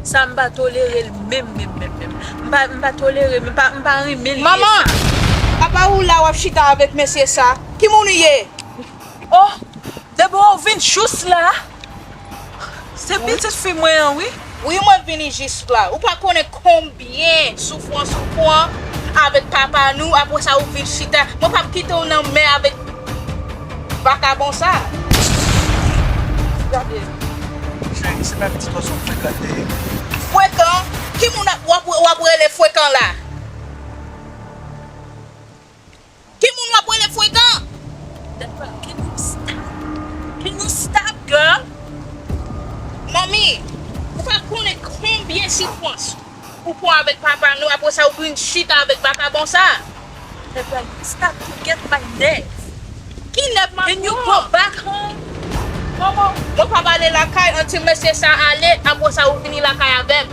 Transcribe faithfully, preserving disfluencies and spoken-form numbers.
Sa m pa tolere l menm, menm, menm, menm. M pa, m pa tolere, m pa, m pa renmen l. Manman, apa ou la w ap chita avèk mesye sa? Ki moun ou ye? Oh, depi w vin jous la. Se pitit fi mwen an, wi. Wi, mwen vini jis la. Ou pa konnen konbyen soufrans ou pran avèk papa nou, apre sa ou vin chita. Mwen p ap kite w nan men avèk vakabon sa. Gade. Cheri, se pa pitit wè se yon frekan li te ye. Frekan? Ki moun ap, w ap, w ap rele frekan la? Ki moun w ap rele frekan? Can you stop? Can you stop, girl? Manmi, ou pa konnen konbyen soufrans ou pran avèk papa nou, apre sa ou vin chita avèk vakabon sa. Debra, you stop to get my nerve. Ki nèv m ap Can you pran? Go back home? Manman, mwen p ap ale lakay, anti mesye sa ale, apre sa ou vini lakay avè m.